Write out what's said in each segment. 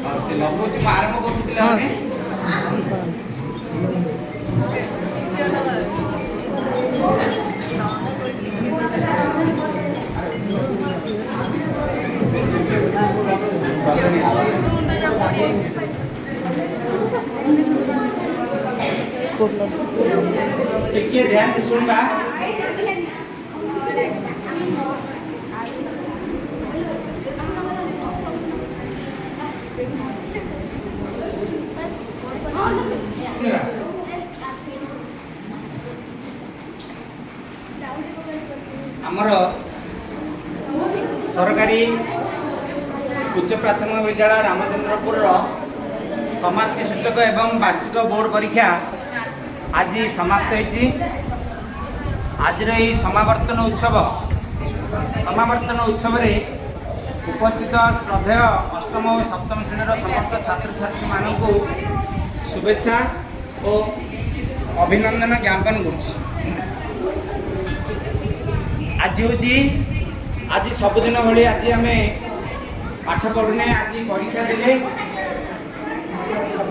ଆଉ ସେ ଲଗାଉଛି, ମୁଁ ଆରମ୍ଭ କରୁଛି ପିଲାମାନେ। ଟିକେ ध्यान से ଶୁଣିବା। ଆମର ସରକାରୀ ଉଚ୍ଚ ପ୍ରାଥମିକ ବିଦ୍ୟାଳୟ ରାମଚନ୍ଦ୍ରପୁରର ସମାପ୍ତି ସୂଚକ ଏବଂ ବାର୍ଷିକ ବୋର୍ଡ଼ ପରୀକ୍ଷା ଆଜି ସମାପ୍ତ ହୋଇଛି। ଆଜିର ଏହି ସମାବର୍ତ୍ତନ ଉତ୍ସବରେ ଉପସ୍ଥିତ ଶ୍ରଦ୍ଧେୟ ଅଷ୍ଟମ ଓ ସପ୍ତମ ଶ୍ରେଣୀର ସମସ୍ତ ଛାତ୍ରଛାତ୍ରୀମାନଙ୍କୁ ଶୁଭେଚ୍ଛା ଓ ଅଭିନନ୍ଦନ ଜ୍ଞାପନ କରୁଛି। ଆଜି ହେଉଛି, ଆଜି ସବୁଦିନ ଭଳି ଆଜି ଆମେ ପାଠ ପଢ଼ୁନେ, ଆଜି ପରୀକ୍ଷା ଦେଲେ।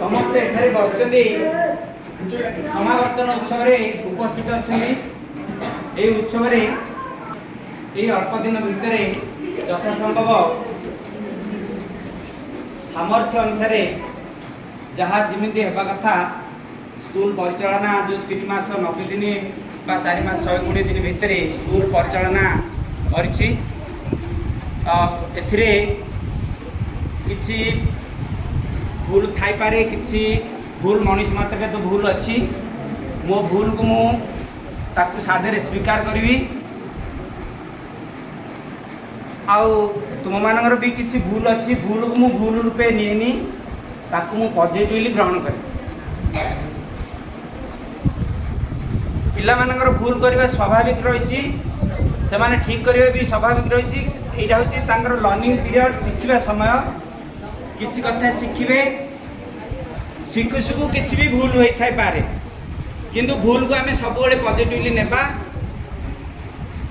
ସମସ୍ତେ ଏଠାରେ ବସିଛନ୍ତି, ସମାବର୍ତ୍ତନ ଉତ୍ସବରେ ଉପସ୍ଥିତ ଅଛନ୍ତି। ଏହି ଉତ୍ସବରେ ଏହି ଅଳ୍ପ ଦିନ ଭିତରେ ଯଥାସମ୍ଭବ ସାମର୍ଥ୍ୟ ଅନୁସାରେ ଯାହା ଯେମିତି ହେବା କଥା, ସ୍କୁଲ ପରିଚାଳନା ଯେଉଁ 3 ମାସ 90 ଦିନ ବା 4 ମାସ 120 ଦିନ ଭିତରେ ସ୍କୁଲ ପରିଚାଳନା କରିଛି, ଏଥିରେ କିଛି ଭୁଲ ଥାଇପାରେ। କିଛି ଭୁଲ, ମଣିଷ ମାତ୍ରକେ ତ ଭୁଲ ଅଛି। ମୋ ଭୁଲକୁ ମୁଁ ତାକୁ ସାଦରେ ସ୍ୱୀକାର କରିବି। ଆଉ ତୁମମାନଙ୍କର ବି କିଛି ଭୁଲ ଅଛି। ଭୁଲକୁ ମୁଁ ଭୁଲ ରୂପେ ନିଏନି, ତାକୁ ମୁଁ ପଜିଟିଭଲି ଗ୍ରହଣ କରେ। ପିଲାମାନଙ୍କର ଭୁଲ କରିବା ସ୍ୱାଭାବିକ ରହିଛି, ସେମାନେ ଠିକ୍ କରିବା ବି ସ୍ୱାଭାବିକ ରହିଛି। ଏଇଟା ହେଉଛି ତାଙ୍କର ଲର୍ଣ୍ଣିଂ ପିରିୟଡ଼, ଶିଖିବା ସମୟ। କିଛି କଥା ଶିଖିବେ, ଶିଖୁ ଶିଖୁ କିଛି ବି ଭୁଲ ହୋଇଥାଇପାରେ। କିନ୍ତୁ ଭୁଲକୁ ଆମେ ସବୁବେଳେ ପଜିଟିଭଲି ନେବା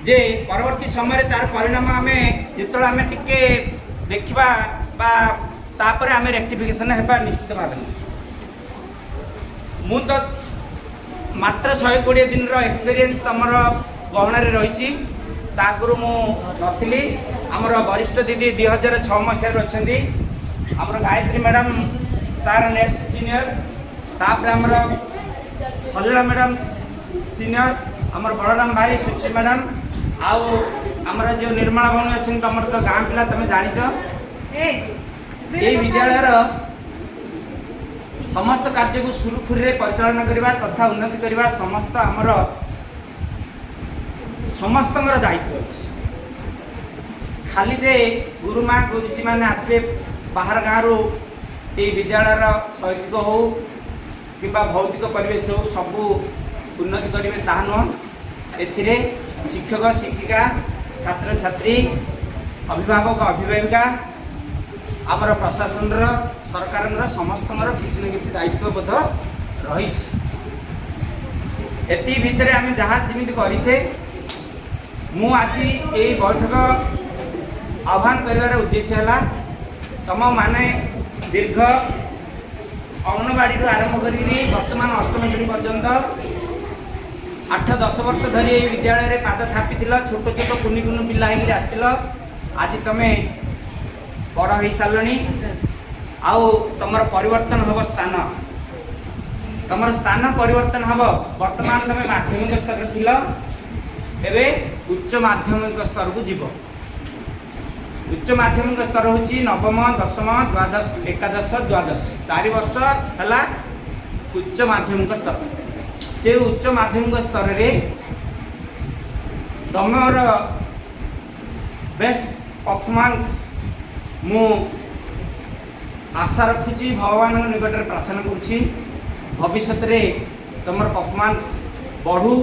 ଯେ ପରବର୍ତ୍ତୀ ସମୟରେ ତାର ପରିଣାମ ଆମେ ଯେତେବେଳେ ଆମେ ଟିକେ ଦେଖିବା ବା ତାପରେ ଆମେ ରେକ୍ଟିଫିକେସନ୍ ହେବା ନିଶ୍ଚିତ ଭାବରେ। ମୁଁ ତ ମାତ୍ର 120 ଦିନର ଏକ୍ସପିରିଏନ୍ସ ତୁମର ଗହଣରେ ରହିଛି। ତା ଆଗରୁ ମୁଁ ନଥିଲି। ଆମର ବରିଷ୍ଠ ଦିଦି 2006 ମସିହାରୁ ଅଛନ୍ତି। ଆମର ଗାୟତ୍ରୀ ମ୍ୟାଡ଼ାମ୍ ତାର ନେକ୍ସଟ ସିନିୟର। ତାପରେ ଆମର ସଲୀଳା ମ୍ୟାଡ଼ାମ୍ ସିନିୟର, ଆମର ବଳରାମ ଭାଇ, ସୁଚି ମ୍ୟାଡ଼ାମ୍ ଆଉ ଆମର ଯେଉଁ ନିର୍ମଳା ଭଉଣୀ ଅଛନ୍ତି। ତମର ତ ଗାଁ ପିଲା, ତମେ ଜାଣିଛ। ଏଇ ବିଦ୍ୟାଳୟର ସମସ୍ତ କାର୍ଯ୍ୟକୁ ସୁରୁଖୁରୁରେ ପରିଚାଳନା କରିବା ତଥା ଉନ୍ନତି କରିବା ସମସ୍ତ ଆମର ସମସ୍ତଙ୍କର ଦାୟିତ୍ୱ ଅଛି। ଖାଲି ଯେ ଗୁରୁମା ଗୁରୁଜୀମାନେ ଆସିବେ ବାହାର ଗାଁରୁ, ଏଇ ବିଦ୍ୟାଳୟର ଶୈକ୍ଷିକ ହଉ କିମ୍ବା ଭୌତିକ ପରିବେଶ ହଉ, ସବୁ ଉନ୍ନତି କରିବେ ତାହା ନୁହଁ। ଏଥିରେ ଶିକ୍ଷକ ଶିକ୍ଷିକା, ଛାତ୍ରଛାତ୍ରୀ, ଅଭିଭାବକ ଅଭିଭାବିକା, ଆମର ପ୍ରଶାସନର, ସରକାରଙ୍କର ସମସ୍ତଙ୍କର କିଛି ନା କିଛି ଦାୟିତ୍ୱବୋଧ ରହିଛି। ଏତିକି ଭିତରେ ଆମେ ଯାହା ଯେମିତି କରିଛେ, ମୁଁ ଆଜି ଏଇ ବୈଠକ ଆହ୍ୱାନ କରିବାର ଉଦ୍ଦେଶ୍ୟ ହେଲା, ତମମାନେ ଦୀର୍ଘ ଅଙ୍ଗନବାଡ଼ିଠୁ ଆରମ୍ଭ କରିକିରି ବର୍ତ୍ତମାନ ଅଷ୍ଟମ ଶ୍ରେଣୀ ପର୍ଯ୍ୟନ୍ତ 8-10 ବର୍ଷ ଧରି ଏଇ ବିଦ୍ୟାଳୟରେ ପାଦ ଥାପିଥିଲ। ଛୋଟ ଛୋଟ କୁନି କୁନି ପିଲା ହେଇକିରି ଆସିଥିଲ, ଆଜି ତମେ ବଡ଼ ହେଇସାରିଲଣି। ଆଉ ତମର ପରିବର୍ତ୍ତନ ହେବ ସ୍ଥାନ, ତମର ସ୍ଥାନ ପରିବର୍ତ୍ତନ ହେବ। ବର୍ତ୍ତମାନ ତମେ ମାଧ୍ୟମିକ ସ୍ତରରେ ଥିଲ, ଏବେ ଉଚ୍ଚ ମାଧ୍ୟମିକ ସ୍ତରକୁ ଯିବ। ଉଚ୍ଚ ମାଧ୍ୟମିକ ସ୍ତର ହେଉଛି ନବମ, ଦଶମ, ଦ୍ୱାଦଶ, ଏକାଦଶ, ଦ୍ୱାଦଶ। 4 ବର୍ଷ ହେଲା ଉଚ୍ଚ ମାଧ୍ୟମିକ ସ୍ତର। ସେ ଉଚ୍ଚ ମାଧ୍ୟମିକ ସ୍ତରରେ ତମର ବେଷ୍ଟ ପରଫର୍ମାନ୍ସ ମୁଁ ଆଶା ରଖୁଛି, ଭଗବାନଙ୍କ ନିକଟରେ ପ୍ରାର୍ଥନା କରୁଛି, ଭବିଷ୍ୟତରେ ତୁମର ପରଫର୍ମାନ୍ସ ବଢ଼ୁ,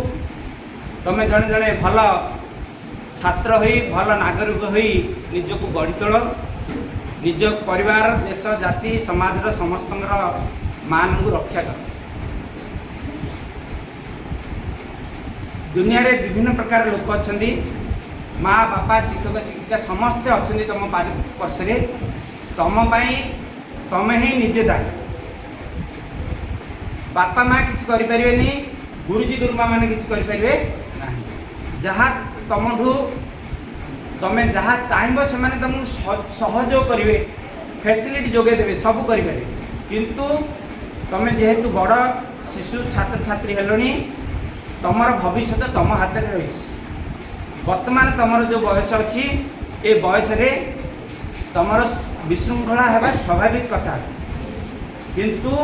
ତୁମେ ଜଣେ ଜଣେ ଭଲ ଛାତ୍ର ହୋଇ, ଭଲ ନାଗରିକ ହୋଇ ନିଜକୁ ଗଢ଼ି ତୋଳ, ନିଜ ପରିବାର, ଦେଶ, ଜାତି, ସମାଜର ସମସ୍ତଙ୍କର ମାନକୁ ରକ୍ଷା କର। ଦୁନିଆରେ ବିଭିନ୍ନ ପ୍ରକାର ଲୋକ ଅଛନ୍ତି। ମା ବାପା, ଶିକ୍ଷକ ଶିକ୍ଷିକା ସମସ୍ତେ ଅଛନ୍ତି ତୁମ ପାରିପାର୍ଶ୍ୱରେ ତମ ପାଇଁ। ତମେ ହିଁ ନିଜେ ଦାୟୀ। ବାପା ମା କିଛି କରିପାରିବେନି, ଗୁରୁଜୀ ଗୁରୁମା ମାନେ କିଛି କରିପାରିବେ ନାହିଁ। ଯାହା ତମଠୁ, ତମେ ଯାହା ଚାହିଁବ, ସେମାନେ ତମକୁ ସହଯୋଗ କରିବେ, ଫ୍ୟାସିଲିଟି ଯୋଗାଇ ଦେବେ, ସବୁ କରିପାରିବେ। କିନ୍ତୁ ତମେ ଯେହେତୁ ବଡ଼ ଶିଶୁ ଛାତ୍ରଛାତ୍ରୀ ହେଲଣି, ତମର ଭବିଷ୍ୟତ ତମ ହାତରେ ରହିଛି। ବର୍ତ୍ତମାନ ତମର ଯେଉଁ ବୟସ ଅଛି, ଏ ବୟସରେ ତମର ବିଶୃଙ୍ଖଳା ହେବା ସ୍ୱାଭାବିକ କଥା ଅଛି। କିନ୍ତୁ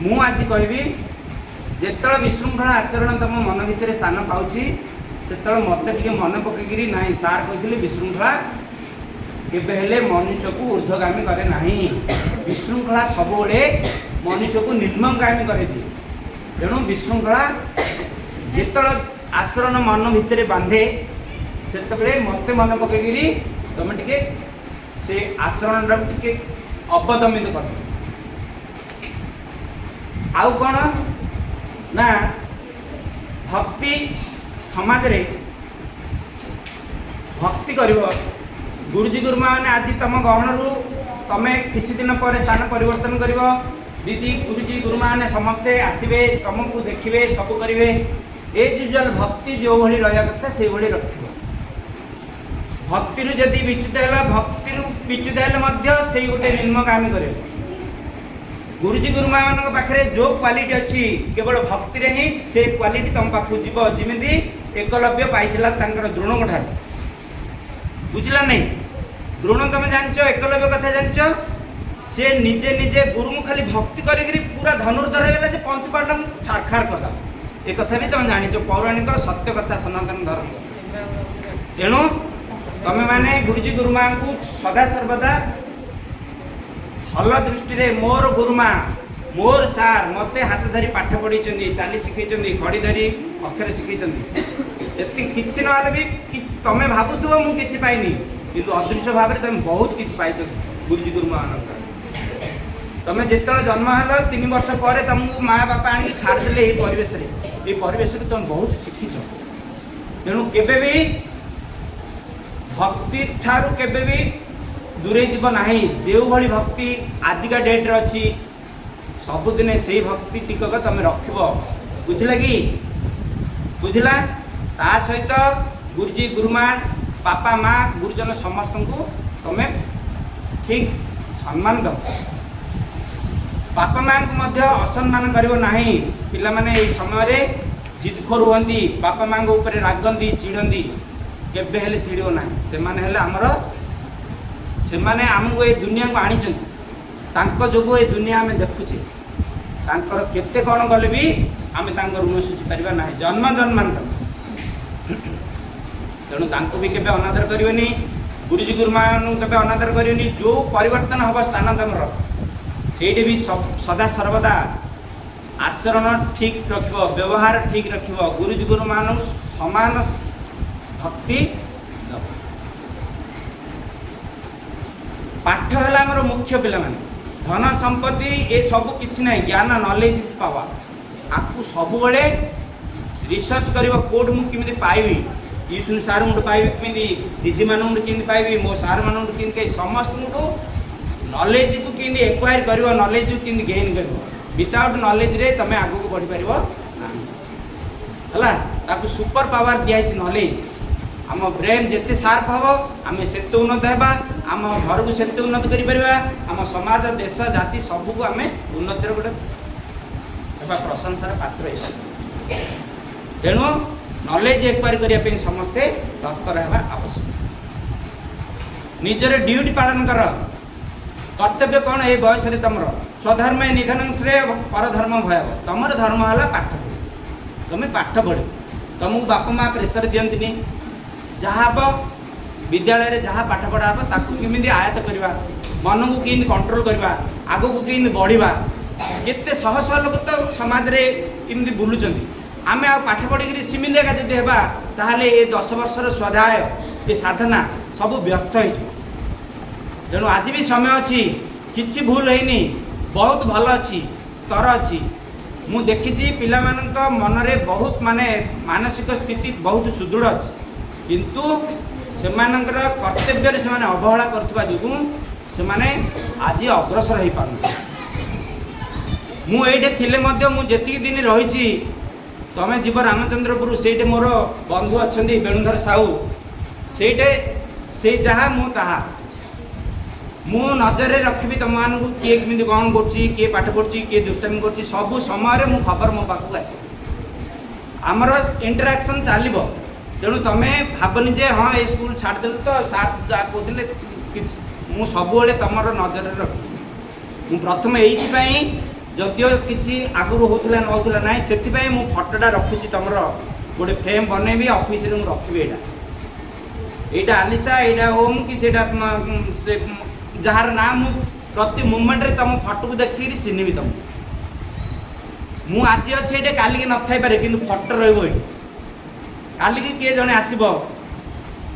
ମୁଁ ଆଜି କହିବି, ଯେତେବେଳେ ବିଶୃଙ୍ଖଳା ଆଚରଣ ତମ ମନ ଭିତରେ ସ୍ଥାନ ପାଉଛି, ସେତେବେଳେ ମୋତେ ଟିକେ ମନେ ପକେଇକିରି, ନାଇଁ, ସାର୍ କହିଥିଲେ ବିଶୃଙ୍ଖଳା କେବେ ହେଲେ ମନୁଷ୍ୟକୁ ଉର୍ଦ୍ଧ୍ୱଗାମୀ କରେ ନାହିଁ, ବିଶୃଙ୍ଖଳା ସବୁବେଳେ ମନୁଷ୍ୟକୁ ନିମ୍ନଗାମୀ କରେଦିଏ। ତେଣୁ ବିଶୃଙ୍ଖଳା ଯେତେବେଳେ ଆଚରଣ ମନ ଭିତରେ ବାନ୍ଧେ, ସେତେବେଳେ ମୋତେ ମନେ ପକେଇକିରି ତମେ ଟିକେ ସେ ଆଚରଣଟାକୁ ଟିକେ ଅବଦମିତ କରିଦିଅ। ଆଉ କ'ଣ ନା, ଭକ୍ତି, ସମାଜରେ ଭକ୍ତି କରିବ। ଗୁରୁଜୀ ଗୁରୁମା ମାନେ ଆଜି ତମ ଗହଣରୁ ତମେ କିଛି ଦିନ ପରେ ସ୍ଥାନ ପରିବର୍ତ୍ତନ କରିବ। ଦିଦି, ଗୁରୁଜୀ, ଗୁରୁମା ମାନେ ସମସ୍ତେ ଆସିବେ, ତମକୁ ଦେଖିବେ, ସବୁ କରିବେ। ଏଜ୍ ୟୁଜୁଆଲ୍ ଭକ୍ତି ଯେଉଁଭଳି ରହିବା କଥା ସେଇଭଳି ରଖିବ। ଭକ୍ତିରୁ ଯଦି ବିଚ୍ୟୁତ ହେଲା, ଭକ୍ତିରୁ ବିଚ୍ୟୁତ ହେଲେ ମଧ୍ୟ ସେଇ ଗୋଟେ ନିମ୍ନଗାମୀ କରିବ। ଗୁରୁଜୀ ଗୁରୁମା ମାନଙ୍କ ପାଖରେ ଯେଉଁ କ୍ୱାଲିଟି ଅଛି, କେବଳ ଭକ୍ତିରେ ହିଁ ସେ କ୍ୱାଲିଟି ତମ ପାଖକୁ ଯିବ, ଯେମିତି ଏକଲବ୍ୟ ପାଇଥିଲା ତାଙ୍କର ଦ୍ରୋଣଙ୍କ ଠାରୁ। ବୁଝିଲା ନାହିଁ? ଦ୍ରୋଣ ତମେ ଜାଣିଛ, ଏକଲବ୍ୟ କଥା ଜାଣିଛ। ସେ ନିଜେ ନିଜେ ଗୁରୁଙ୍କୁ ଖାଲି ଭକ୍ତି କରିକିରି ପୁରା ଧନୁର୍ଦ୍ଧର ହେଇଗଲା ଯେ ପଞ୍ଚୁପାଣ୍ଡବଙ୍କୁ ଛାରଖାର କରିଦେଲା। ଏ କଥା ବି ତମେ ଜାଣିଛ, ପୌରାଣିକ ସତ୍ୟ କଥା, ସନାତନ ଧର୍ମ। ତେଣୁ ତମେମାନେ ଗୁରୁଜୀ ଗୁରୁମାଙ୍କୁ ସଦା ସର୍ବଦା ଭଲ ଦୃଷ୍ଟିରେ, ମୋର ଗୁରୁମା, ମୋର ସାର୍ ମୋତେ ହାତ ଧରି ପାଠ ପଢ଼େଇଛନ୍ତି, ଚାଲି ଶିଖେଇଛନ୍ତି, ଖଡ଼ି ଧରି ଅକ୍ଷର ଶିଖେଇଛନ୍ତି। ଏତିକି କିଛି ନହେଲେ ବି ତମେ ଭାବୁଥିବ ମୁଁ କିଛି ପାଇନି, କିନ୍ତୁ ଅଦୃଶ୍ୟ ଭାବରେ ତମେ ବହୁତ କିଛି ପାଇଛ ଗୁରୁଜୀ ଗୁରୁମା ମାନଙ୍କ। ତମେ ଯେତେବେଳେ ଜନ୍ମ ହେଲ, 3 ବର୍ଷ ପରେ ତମକୁ ମା ବାପା ଆଣିକି ଛାଡ଼ିଦେଲେ ଏଇ ପରିବେଶରେ। ଏଇ ପରିବେଶରୁ ତମେ ବହୁତ ଶିଖିଛ। ତେଣୁ କେବେ ବି ଭକ୍ତି ଠାରୁ କେବେ ବି ଦୂରେଇ ଯିବ ନାହିଁ। ଯେଉଁଭଳି ଭକ୍ତି ଆଜିକା ଡେଟ୍ରେ ଅଛି, ସବୁଦିନେ ସେଇ ଭକ୍ତି ଟିକକ ତମେ ରଖିବ। ବୁଝିଲା କି? ବୁଝିଲା? ତା ସହିତ ଗୁରୁଜୀ ଗୁରୁମା, ବାପା ମା, ଗୁରୁଜନ ସମସ୍ତଙ୍କୁ ତମେ ଠିକ୍ ସମ୍ମାନ ଦେବ। ବାପା ମାଆଙ୍କୁ ମଧ୍ୟ ଅସମ୍ମାନ କରିବ ନାହିଁ। ପିଲାମାନେ ଏଇ ସମୟରେ ଜିଦଖୋର ହୁଅନ୍ତି, ବାପା ମାଆଙ୍କ ଉପରେ ରାଗନ୍ତି, ଚିଡ଼ନ୍ତି। କେବେ ହେଲେ ଚିଡ଼ିବ ନାହିଁ। ସେମାନେ ହେଲେ ଆମର, ସେମାନେ ଆମକୁ ଏ ଦୁନିଆକୁ ଆଣିଛନ୍ତି। ତାଙ୍କ ଯୋଗୁଁ ଏ ଦୁନିଆ ଆମେ ଦେଖୁଛେ। ତାଙ୍କର କେତେ କ'ଣ କଲେ ବି ଆମେ ତାଙ୍କ ଋଣ ଶୁଝିପାରିବା ନାହିଁ ଜନ୍ମ ଜନ୍ମାନ୍ତର। ତେଣୁ ତାଙ୍କୁ ବି କେବେ ଅନାଦର କରିବେନି, ଗୁରୁଜୀ ଗୁରୁମାନଙ୍କୁ କେବେ ଅନାଦର କରିବେନି। ଯେଉଁ ପରିବର୍ତ୍ତନ ହେବ ସ୍ଥାନ ତମର, ସେଇଠି ବି ସଦା ସର୍ବଦା ଆଚରଣ ଠିକ୍ ରଖିବ, ବ୍ୟବହାର ଠିକ୍ ରଖିବ, ଗୁରୁଜୀ ଗୁରୁମାନଙ୍କୁ ସମାନ ଭକ୍ତି ଦେବ। ପାଠ ହେଲା ଆମର ମୁଖ୍ୟ ପିଲାମାନେ। ଧନ ସମ୍ପତ୍ତି ଏସବୁ କିଛି ନାହିଁ। ଜ୍ଞାନ, ନଲେଜ is power. ଆକୁ ସବୁବେଳେ ରିସର୍ଚ୍ଚ କରିବ, କେଉଁଠି ମୁଁ କେମିତି ପାଇବି, ଟ୍ୟୁସନ୍ ସାର୍ଙ୍କଠୁ ପାଇବି କେମିତି, ଦିଦିମାନଙ୍କଠୁ କେମିତି ପାଇବି, ମୋ ସାର୍ମାନଙ୍କଠୁ କେମିତି ପାଇବି, ସମସ୍ତଙ୍କଠୁ ନଲେଜକୁ କେମିତି ଏକ୍ୱାୟାର କରିବ, ନଲେଜକୁ କେମିତି ଗେନ୍ କରିବ। ୱିଥାଉଟ୍ ନଲେଜରେ ତୁମେ ଆଗକୁ ବଢ଼ିପାରିବ ନାହିଁ। ହେଲା, ତାକୁ ସୁପର ପାୱାର ଦିଆହେଇଛି ନଲେଜ। ଆମ ବ୍ରେନ୍ ଯେତେ ସାର୍ପ ହେବ, ଆମେ ସେତେ ଉନ୍ନତ ହେବା, ଆମ ଘରକୁ ସେତେ ଉନ୍ନତ କରିପାରିବା, ଆମ ସମାଜ, ଦେଶ, ଜାତି ସବୁକୁ ଆମେ ଉନ୍ନତିର ଗୋଟେ ହେବା, ପ୍ରଶଂସାର ପାତ୍ର ହେଇପାରିବା। ତେଣୁ ନଲେଜ ଏକ୍ୱାୟାର କରିବା ପାଇଁ ସମସ୍ତେ ତତ୍ପର ହେବା ଆବଶ୍ୟକ। ନିଜର ଡ୍ୟୁଟି ପାଳନ କର। କର୍ତ୍ତବ୍ୟ କ'ଣ ଏ ବୟସରେ ତମର? ସ୍ୱଧର୍ମେ ନିଧନଂ ଶ୍ରେୟ ପରଧର୍ମ ଭୟାବହ। ତମର ଧର୍ମ ହେଲା ପାଠ ପଢ଼। ତମେ ପାଠ ପଢ଼ିବ। ତମକୁ ବାପା ମା ପ୍ରେସର ଦିଅନ୍ତିନି। ଯାହା ହେବ, ବିଦ୍ୟାଳୟରେ ଯାହା ପାଠ ପଢ଼ା ହେବ, ତାକୁ କେମିତି ଆୟତ୍ତ କରିବା, ମନକୁ କେମିତି କଣ୍ଟ୍ରୋଲ କରିବା, ଆଗକୁ କେମିତି ବଢ଼ିବା। କେତେ ଶହ ଶହ ଲୋକ ତ ସମାଜରେ ଏମିତି ବୁଲୁଛନ୍ତି। ଆମେ ଆଉ ପାଠ ପଢ଼ିକିରି ସେମିତି ଏକା ଯଦି ହେବା, ତାହେଲେ ଏ 10 ବର୍ଷର ସ୍ୱାଧ୍ୟାୟ, ଏ ସାଧନା ସବୁ ବ୍ୟର୍ଥ ହେଇଯିବ। ତେଣୁ ଆଜି ବି ସମୟ ଅଛି, କିଛି ଭୁଲ ହେଇନି, ବହୁତ ଭଲ ଅଛି, ସ୍ତର ଅଛି। ମୁଁ ଦେଖିଛି ପିଲାମାନଙ୍କ ମନରେ ବହୁତ, ମାନେ ମାନସିକ ସ୍ଥିତି ବହୁତ ସୁଦୃଢ଼ ଅଛି। କିନ୍ତୁ ସେମାନଙ୍କର କର୍ତ୍ତବ୍ୟରେ ସେମାନେ ଅବହେଳା କରୁଥିବା ଯୋଗୁଁ ସେମାନେ ଆଜି ଅଗ୍ରସର ହେଇପାରୁନାହାନ୍ତି। ମୁଁ ଏଇଠି ଥିଲେ ମଧ୍ୟ ମୁଁ ଯେତିକି ଦିନ ରହିଛି, ତମେ ଯିବ ରାମଚନ୍ଦ୍ରପୁର, ସେଇଠି ମୋର ବନ୍ଧୁ ଅଛନ୍ତି ବେଣୁଧର ସାହୁ, ସେଇଠି ସେଇ ଯାହା ମୁଁ ତାହା। ମୁଁ ନଜରରେ ରଖିବି ତୁମମାନଙ୍କୁ, କିଏ କେମିତି କ'ଣ କରୁଛି, କିଏ ପାଠ ପଢ଼ୁଛି, କିଏ ଦୁଷ୍ଟାମି କରୁଛି, ସବୁ ସମୟରେ ମୁଁ ଖବର ମୋ ପାଖକୁ ଆସିବ। ଆମର ଇଣ୍ଟରାକ୍ସନ୍ ଚାଲିବ। ତେଣୁ ତମେ ଭାବନି ଯେ ହଁ, ଏଇ ସ୍କୁଲ ଛାଡ଼ିଦେଲୁ ତ ସାର୍ ଯାହା କହୁଥିଲେ କିଛି। ମୁଁ ସବୁବେଳେ ତୁମର ନଜରରେ ରଖିବି। ମୁଁ ପ୍ରଥମେ ଏଇଥିପାଇଁ, ଯଦିଓ କିଛି ଆଗରୁ ହେଉଥିଲା ନ ହେଉଥିଲା ନାହିଁ, ସେଥିପାଇଁ ମୁଁ ଫଟୋଟା ରଖୁଛି। ତୁମର ଗୋଟେ ଫ୍ରେମ୍ ବନେଇବି, ଅଫିସରେ ମୁଁ ରଖିବି। ଏଇଟା ଆଲିସା, ଏଇଟା ଓମ୍ କି ସେଇଟା ସେ ଯାହାର ନାଁ, ମୁଁ ପ୍ରତି ମୁମେଣ୍ଟରେ ତୁମ ଫଟୋକୁ ଦେଖିକିରି ଚିହ୍ନିବି ତୁମକୁ। ମୁଁ ଆଜି ଅଛି ଏଇଠି, କାଲିକି ନଥାଇପାରେ, କିନ୍ତୁ ଫଟୋ ରହିବ ଏଇଠି। କାଲିକି କିଏ ଜଣେ ଆସିବ,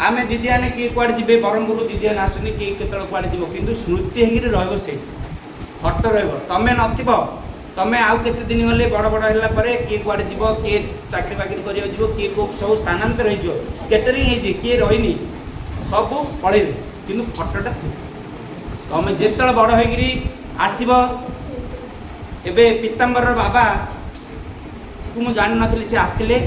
ଆମେ ଦିଦିମାନେ କିଏ କୁଆଡ଼େ ଯିବେ, ବ୍ରହ୍ମପୁର ଦିଦିମାନେ ଆସୁଛନ୍ତି, କିଏ କେତେବେଳେ କୁଆଡ଼େ ଯିବ, କିନ୍ତୁ ସ୍ମୃତି ହେଇକିରି ରହିବ ସେଇଠି, ଫଟୋ ରହିବ। ତମେ ନଥିବ, ତମେ ଆଉ କେତେ ଦିନ ଗଲେ ବଡ଼ ବଡ଼ ହେଲା ପରେ କିଏ କୁଆଡ଼େ ଯିବ, କିଏ ଚାକିରି ବାକିରି କରିବାକୁ ଯିବ, କିଏ କେଉଁ ସବୁ ସ୍ଥାନାନ୍ତର ହେଇଯିବ, ସ୍କେଟରିଂ ହେଇଯିବ, କିଏ ରହିନି, ସବୁ ପଳେଇବେ, କିନ୍ତୁ ଫଟୋଟା ଥିବ। ତମେ ଯେତେବେଳେ ବଡ଼ ହେଇକିରି ଆସିବ। ଏବେ ପୀତାମ୍ବରର ବାବାକୁ ମୁଁ ଜାଣିନଥିଲି, ସେ ଆସିଥିଲେ।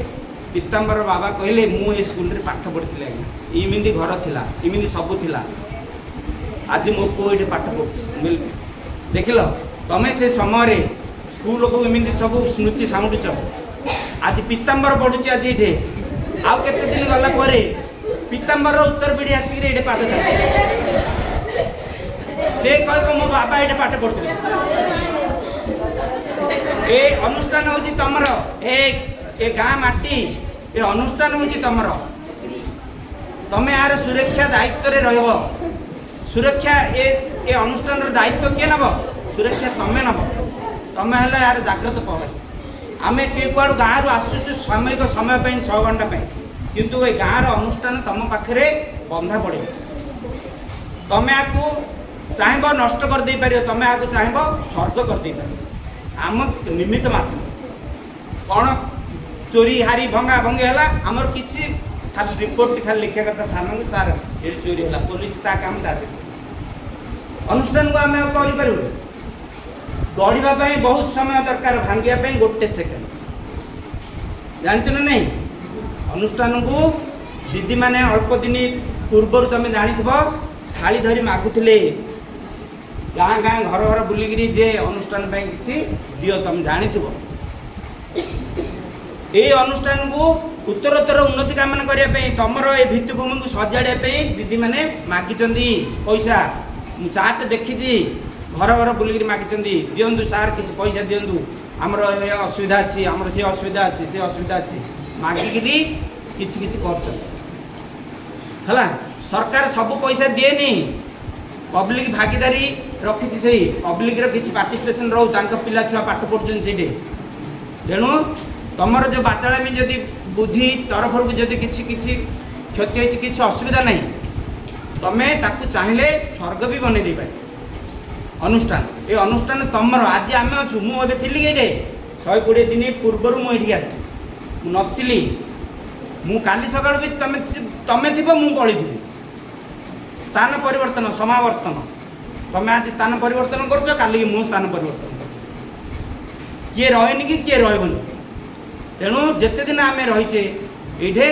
ପୀତାମ୍ବର ବାବା କହିଲେ, ମୁଁ ଏ ସ୍କୁଲରେ ପାଠ ପଢ଼ିଥିଲି ଆଜ୍ଞା, ଏମିତି ଘର ଥିଲା, ଏମିତି ସବୁ ଥିଲା, ଆଜି ମୋ ପୁଅ ଏଇଠି ପାଠ ପଢ଼ୁଛି। ମୁଁ କହିଲି, ଦେଖିଲ, ତମେ ସେ ସମୟରେ ସ୍କୁଲକୁ ଏମିତି ସବୁ ସ୍ମୃତି ସାଉଁଟୁଛ। ଆଜି ପୀତାମ୍ବର ପଢ଼ୁଛି ଆଜି ଏଇଠି, ଆଉ କେତେ ଦିନ ଗଲା ପରେ ପୀତାମ୍ବରର ଉତ୍ତର ପିଢ଼ି ଆସିକିରି ଏଇଠି ପାଦ ଥାପିବ। ସେ କହିବ, ମୋ ବାବା ଏଇଠି ପାଠ ପଢ଼ୁଥିଲେ। ଏ ଅନୁଷ୍ଠାନ ହେଉଛି ତମର, ଏ ଗାଁ ମାଟି, ଏ ଅନୁଷ୍ଠାନ ହେଉଛି ତମର। ତମେ ଏହାର ସୁରକ୍ଷା ଦାୟିତ୍ୱରେ ରହିବ। ସୁରକ୍ଷା ଏ ଅନୁଷ୍ଠାନର ଦାୟିତ୍ୱ କିଏ ନେବ? ସୁରକ୍ଷା ତମେ ନେବ। ତମେ ହେଲେ ଏହାର ଜାଗ୍ରତ ପ୍ରହରୀ। ଆମେ କିଏ କୁଆଡ଼ୁ ଗାଁରୁ ଆସୁଛୁ ସାମୟିକ ସମୟ ପାଇଁ, 6 ଘଣ୍ଟା ପାଇଁ, କିନ୍ତୁ ଏ ଗାଁର ଅନୁଷ୍ଠାନ ତମ ପାଖରେ ବନ୍ଧା ପଡ଼ିବ। ତମେ ଆକୁ ଚାହିଁବ ନଷ୍ଟ କରିଦେଇପାରିବ, ତମେ ଆକୁ ଚାହିଁବ ସ୍ୱର୍ଗ କରିଦେଇପାରିବ। ଆମ ନିମିତ୍ତ ମାତ୍ର। କ'ଣ ଚୋରି ହାରି ଭଙ୍ଗା ଭଙ୍ଗି ହେଲା, ଆମର କିଛି ଖାଲି ରିପୋର୍ଟ ଖାଲି ଲେଖିବା କଥା ଥାନାକୁ, ସାର୍ ଏଠି ଚୋରି ହେଲା। ପୋଲିସ ତା କାମ ତା ସେ। ଅନୁଷ୍ଠାନକୁ ଆମେ ଆଉ କରିପାରିବୁ? ଗଢ଼ିବା ପାଇଁ ବହୁତ ସମୟ ଦରକାର, ଭାଙ୍ଗିବା ପାଇଁ ଗୋଟେ ସେକେଣ୍ଡ। ଜାଣିଛ ନା ନାଇଁ? ଅନୁଷ୍ଠାନକୁ ଦିଦିମାନେ ଅଳ୍ପ ଦିନ ପୂର୍ବରୁ ତମେ ଜାଣିଥିବ, ଥାଳି ଧରି ମାଗୁଥିଲେ ଗାଁ ଗାଁ ଘର ଘର ବୁଲିକିରି ଯେ ଅନୁଷ୍ଠାନ ପାଇଁ କିଛି ଦିଅ। ତମେ ଜାଣିଥିବ। ଏଇ ଅନୁଷ୍ଠାନକୁ ଉତ୍ତରୋତ୍ତର ଉନ୍ନତି କାମନା କରିବା ପାଇଁ, ତମର ଏ ଭିତ୍ତିଭୂମିକୁ ସଜାଡ଼ିବା ପାଇଁ ଦିଦିମାନେ ମାଗିଛନ୍ତି ପଇସା। ମୁଁ ଚାର୍ଟ ଦେଖିଛି, ଘର ଘର ବୁଲିକିରି ମାଗିଛନ୍ତି, ଦିଅନ୍ତୁ ସାର୍, କିଛି ପଇସା ଦିଅନ୍ତୁ, ଆମର ଏ ଅସୁବିଧା ଅଛି, ଆମର ସେ ଅସୁବିଧା ଅଛି, ସେ ଅସୁବିଧା ଅଛି। ମାଗିକିରି କିଛି କିଛି କରୁଛନ୍ତି। ହେଲା, ସରକାର ସବୁ ପଇସା ଦିଏନି, ପବ୍ଲିକ ଭାଗିଦାରୀ ରଖିଛି। ସେଇ ପବ୍ଲିକର କିଛି ପାର୍ଟିସିପେସନ୍ ରହୁ, ତାଙ୍କ ପିଲା ଛୁଆ ପାଠ ପଢ଼ୁଛନ୍ତି ସେଇଠି। ତେଣୁ ତମର ଯେଉଁ ବାଚାଳାମି, ଯଦି ବୁଦ୍ଧି ତରଫରୁ ଯଦି କିଛି କିଛି କ୍ଷତି ହେଇଛି, କିଛି ଅସୁବିଧା ନାହିଁ। ତମେ ତାକୁ ଚାହିଁଲେ ସ୍ୱର୍ଗ ବି ବନେଇ ଦେଇପାରିବ ଅନୁଷ୍ଠାନ। ଏ ଅନୁଷ୍ଠାନ ତମର। ଆଜି ଆମେ ଅଛୁ, ମୁଁ ଏବେ ଥିଲି ଏଇଠି, 120 ଦିନ ପୂର୍ବରୁ ମୁଁ ଏଠିକି ଆସିଛି, ମୁଁ ନଥିଲି। ମୁଁ କାଲି ସକାଳୁ ବି ତମେ ଥିବ, ମୁଁ ପଳେଇଥିବି। ସ୍ଥାନ ପରିବର୍ତ୍ତନ ସମାବର୍ତ୍ତନ। ତମେ ଆଜି ସ୍ଥାନ ପରିବର୍ତ୍ତନ କରୁଛ, କାଲିକି ମୁଁ ସ୍ଥାନ ପରିବର୍ତ୍ତନ କରୁଛି। କିଏ ରହେନି କି କିଏ ରହିବନି। ତେଣୁ ଯେତେ ଦିନ ଆମେ ରହିଛେ ଏଇଠି,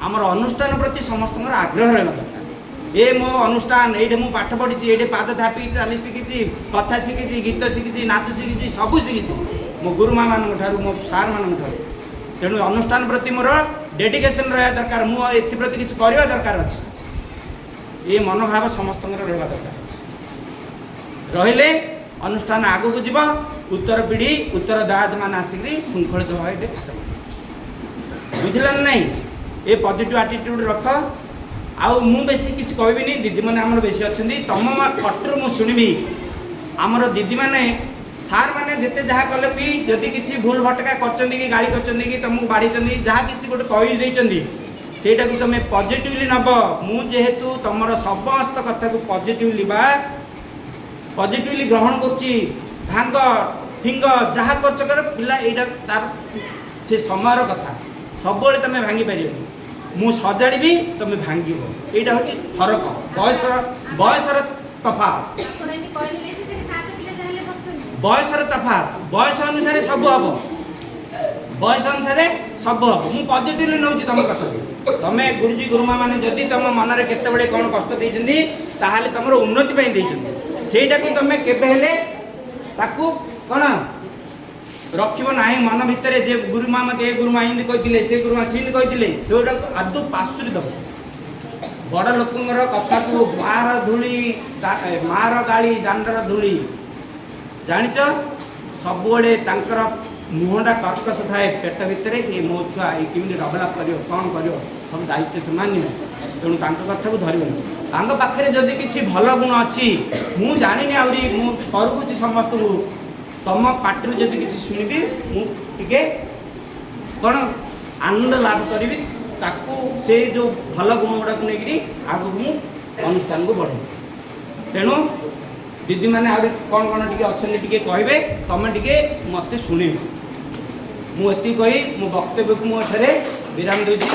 ଆମର ଅନୁଷ୍ଠାନ ପ୍ରତି ସମସ୍ତଙ୍କର ଆଗ୍ରହ ରହିବା ଦରକାର। ଏ ମୋ ଅନୁଷ୍ଠାନ, ଏଇଠି ମୁଁ ପାଠ ପଢ଼ିଛି, ଏଇଠି ପାଦ ଥାପିକି ଚାଲି ଶିଖିଛି, କଥା ଶିଖିଛି, ଗୀତ ଶିଖିଛି, ନାଚ ଶିଖିଛି, ସବୁ ଶିଖିଛି ମୋ ଗୁରୁମା ମାନଙ୍କ ଠାରୁ, ମୋ ସାର୍ ମାନଙ୍କ ଠାରୁ। ତେଣୁ ଅନୁଷ୍ଠାନ ପ୍ରତି ମୋର ଡେଡିକେସନ୍ ରହିବା ଦରକାର। ମୁଁ ଏଥିପ୍ରତି କିଛି କରିବା ଦରକାର ଅଛି। ଏ ମନୋଭାବ ସମସ୍ତଙ୍କର ରହିବା ଦରକାର ଅଛି। ରହିଲେ ଅନୁଷ୍ଠାନ ଆଗକୁ ଯିବ। ଉତ୍ତର ପିଢ଼ି, ଉତ୍ତର ଦାୟାଦ ମାନେ ଆସିକିରି ଶୃଙ୍ଖଳିତ ଭାବେ ଏଠି ପାଠ ପଢ଼ିବେ। ବୁଝିଲ ନା ନାଇଁ? ଏ ପଜିଟିଭ୍ ଆଟିଟ୍ୟୁଡ଼ ରଖ। ଆଉ ମୁଁ ବେଶୀ କିଛି କହିବିନି, ଦିଦିମାନେ ଆମର ବେଶୀ ଅଛନ୍ତି, ତମ କଟରୁ ମୁଁ ଶୁଣିବି। ଆମର ଦିଦିମାନେ, ସାର୍ ମାନେ ଯେତେ ଯାହା କଲେ ବି, ଯଦି କିଛି ଭୁଲ ଭଟକା କରିଛନ୍ତି କି ଗାଳି କରିଛନ୍ତି କି ତମକୁ ବାଡ଼ିଛନ୍ତି, ଯାହା କିଛି ଗୋଟେ କହିଦେଇଛନ୍ତି, ସେଇଟାକୁ ତମେ ପଜିଟିଭଲି ନେବ। ମୁଁ ଯେହେତୁ ତମର ସମସ୍ତ କଥାକୁ ପଜିଟିଭଲି ବା ପଜିଟିଭଲି ଗ୍ରହଣ କରୁଛି, ଭାଙ୍ଗ ଫିଙ୍ଗ ଯାହା କରୁଛ କର ପିଲା, ଏଇଟା ତାର ସେ ସମୟର କଥା। ସବୁବେଳେ ତମେ ଭାଙ୍ଗି ପାରିବନି। ମୁଁ ସଜାଡ଼ିବି, ତମେ ଭାଙ୍ଗିବ। ଏଇଟା ହେଉଛି ଫରକ, ବୟସର ବୟସର ତଫାତ। ଆପଣ ଏମିତି କହିଲେ ଯେ ସେଠି ସାତ ପିଲା ଯାହାହେଲେ ବସୁଛନ୍ତି। ବୟସର ତଫାତ, ବୟସ ଅନୁସାରେ ସବୁ ହବ, ବୟସ ଅନୁସାରେ ସବୁ ହବ। ମୁଁ ପଜିଟିଭଲି ନେଉଛି ତମ କଥାକୁ। ତମେ ଗୁରୁଜୀ ଗୁରୁମା ମାନେ ଯଦି ତମ ମନରେ କେତେବେଳେ କ'ଣ କଷ୍ଟ ଦେଇଛନ୍ତି, ତାହେଲେ ତମର ଉନ୍ନତି ପାଇଁ ଦେଇଛନ୍ତି। ସେଇଟାକୁ ତମେ କେବେ ହେଲେ ତାକୁ କ'ଣ ରଖିବ ନାହିଁ ମନ ଭିତରେ ଯେ ଗୁରୁମା ମତେ ଏ ଗୁରୁମା ଏମିତି କହିଥିଲେ, ସେ ଗୁରୁମା ସେମିତି କହିଥିଲେ। ସେଗୁଡ଼ାକୁ ଆଦୌ ପାଶୁରି ଦେବ। ବଡ଼ ଲୋକଙ୍କର କଥାକୁ ମାର ଧୂଳି, ମାର ଗାଳି ଦାଣ୍ଡର ଧୂଳି, ଜାଣିଛ? ସବୁବେଳେ ତାଙ୍କର ମୁହଁଟା କର୍କଶ ଥାଏ, ପେଟ ଭିତରେ ଏ ମୋ ଛୁଆ ଏ କେମିତି ଡେଭଲପ୍ କରିବ, କ'ଣ କରିବ, ସବୁ ଦାୟିତ୍ୱ ସେମାନେ ନିଅନ୍ତି। ତେଣୁ ତାଙ୍କ କଥାକୁ ଧରିବନି। ତାଙ୍କ ପାଖରେ ଯଦି କିଛି ଭଲ ଗୁଣ ଅଛି, ମୁଁ ଜାଣିନି, ଆହୁରି ମୁଁ କରୁଛି ସମସ୍ତଙ୍କୁ, ତମ ପାଟିରୁ ଯଦି କିଛି ଶୁଣିବି, ମୁଁ ଟିକେ କ'ଣ ଆନନ୍ଦ ଲାଭ କରିବି। ତାକୁ ସେଇ ଯେଉଁ ଭଲ ଗୁଣ ଗୁଡ଼ାକୁ ନେଇକରି ଆଗକୁ ମୁଁ ଅନୁଷ୍ଠାନକୁ ବଢ଼େଇବି। ତେଣୁ ଦିଦିମାନେ ଆହୁରି କ'ଣ କ'ଣ ଟିକେ ଅଛନ୍ତି, ଟିକେ କହିବେ, ତମେ ଟିକେ ମୋତେ ଶୁଣେଇବ। ମୁଁ ଏତିକି କହି ମୋ ବକ୍ତବ୍ୟକୁ ମୁଁ ଏଠାରେ ବିରାମ ଦେଉଛି।